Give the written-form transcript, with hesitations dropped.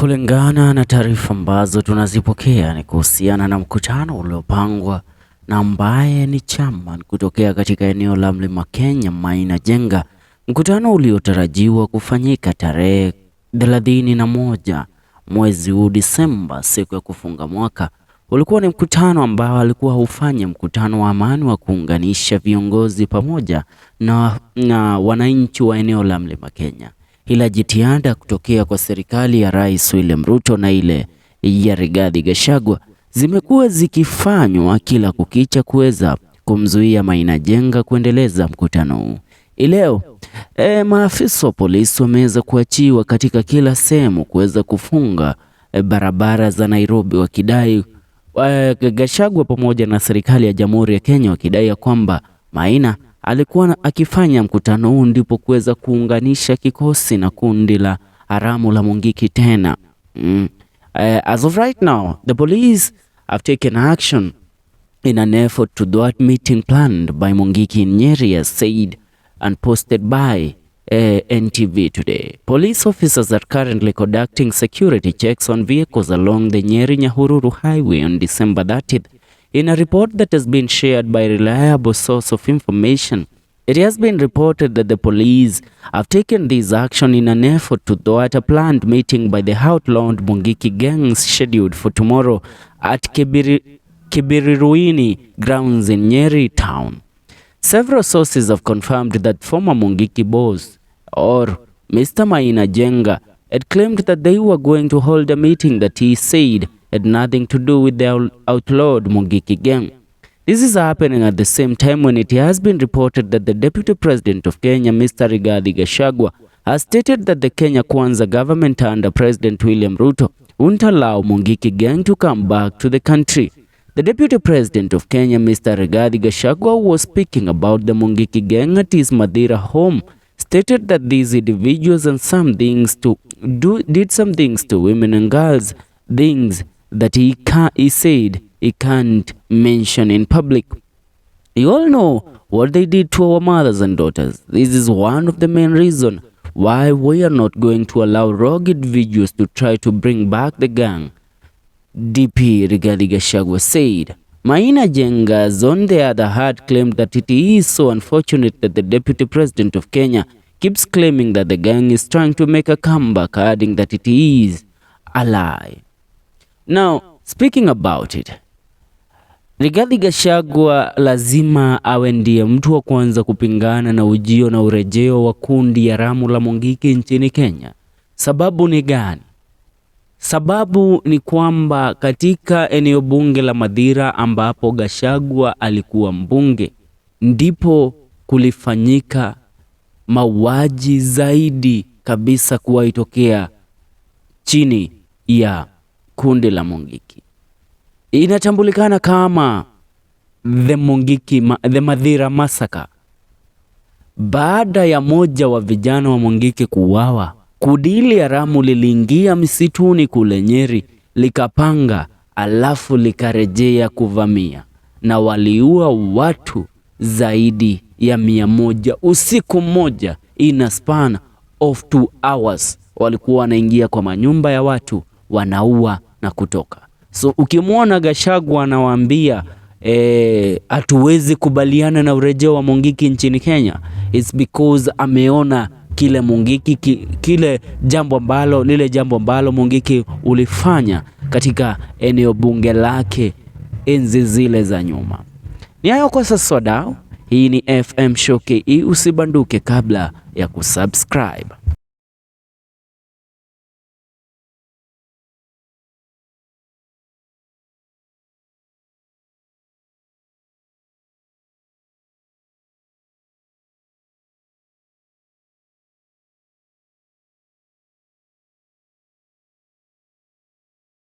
Kulingana na taarifa ambazo tunazipokea ni kuhusiana na mkutano uliopangwa na ambaye ni chairman kutokea katika eneo la Mlima Kenya, Maina Njenga, mkutano uliotarajiwa kufanyika tarehe 31 mwezi huu Disemba, siku ya kufunga mwaka. Ulikuwa ni mkutano ambao alikuwa hufanya mkutano wa amani wa kuunganisha viongozi pamoja na wananchi wa eneo la Mlima Kenya. Ila jitihada kutokea kwa serikali ya Rais William Ruto na ile ya Rigathi Gachagua zimekuwa zikifanywa kila kukicha kuweza kumzuia Maina Njenga kuendeleza mkutano huu. Leo maafisa wa polisi wameweza kuachiwa katika kila sehemu kuweza kufunga barabara za Nairobi wakidai Gachagua pamoja na serikali ya Jamhuri ya Kenya wakidai ya kwamba Maina alikuwa akifanya mkutano huu ndipo kuweza kuunganisha kikosi na kundi la haramu la Mungiki tena. As of right now, the police have taken action in an effort to thwart meeting planned by Mungiki in Nyeri, as said and posted by NTV today. Police officers are currently conducting security checks on vehicles along the Nyeri-Nyahururu highway on December 30th. In a report that has been shared by reliable source of information, it has been reported that the police have taken this action in an effort to thwart a planned meeting by the outlawed Mungiki gangs scheduled for tomorrow at Kibiriruini grounds in Nyeri town. Several sources have confirmed that former Mungiki boss or Mr. Maina Njenga had claimed that they were going to hold a meeting that he said had nothing to do with the outlawed Mungiki gang. This is happening at the same time when it has been reported that the Deputy President of Kenya, Mr. Rigathi Gachagua, has stated that the Kenya Kwanza government under President William Ruto won't allow Mungiki gang to come back to the country. The Deputy President of Kenya, Mr. Rigathi Gachagua, was speaking about the Mungiki gang at his Mathira home, stated that these individuals and some things to do did some things to women and girls, things that he said he can't mention in public. You all know what they did to our mothers and daughters. This is one of the main reasons why we are not going to allow rogue individuals to try to bring back the gang. DP Rigathi Gachagua said. Maina Njenga, on the other hand, claimed that it is so unfortunate that the Deputy President of Kenya keeps claiming that the gang is trying to make a comeback, adding that it is a lie. Now, speaking about it, Rigathi Gachagua lazima awe ndiye mtu wa kwanza kupingana na ujio na urejeo wa kundi haramu la Mungiki nchini Kenya. Sababu ni gani? Sababu ni kwamba katika eneo bunge la Mathira ambapo Gachagua alikuwa mbunge, ndipo kulifanyika mauaji zaidi kabisa kuwahi tokea chini ya kundi la Mungiki. Inatambulikana kama the Mathira Massacre. Baada ya moja wa vijana wa Mungiki kuuawa, kundi hili haramu liliingia msituni kule Nyeri likapanga, alafu likarejea kuvamia na waliua watu zaidi ya 100 usiku mmoja, in a span of 2 hours. Walikuwa wanaingia kwa manyumba ya watu wanaua na kutoka. So ukimwona Gachagua anawaambia hatuwezi kubaliana na urejeo wa Mungiki nchini Kenya, it's because ameona kile Mungiki kile jambo ambalo lile jambo ambalo Mungiki ulifanya katika eneo bunge lake enzi zile za nyuma. Ni hayo kwa sasa wadau. Hii ni FM Show KE, usibanduke kabla ya kusubscribe.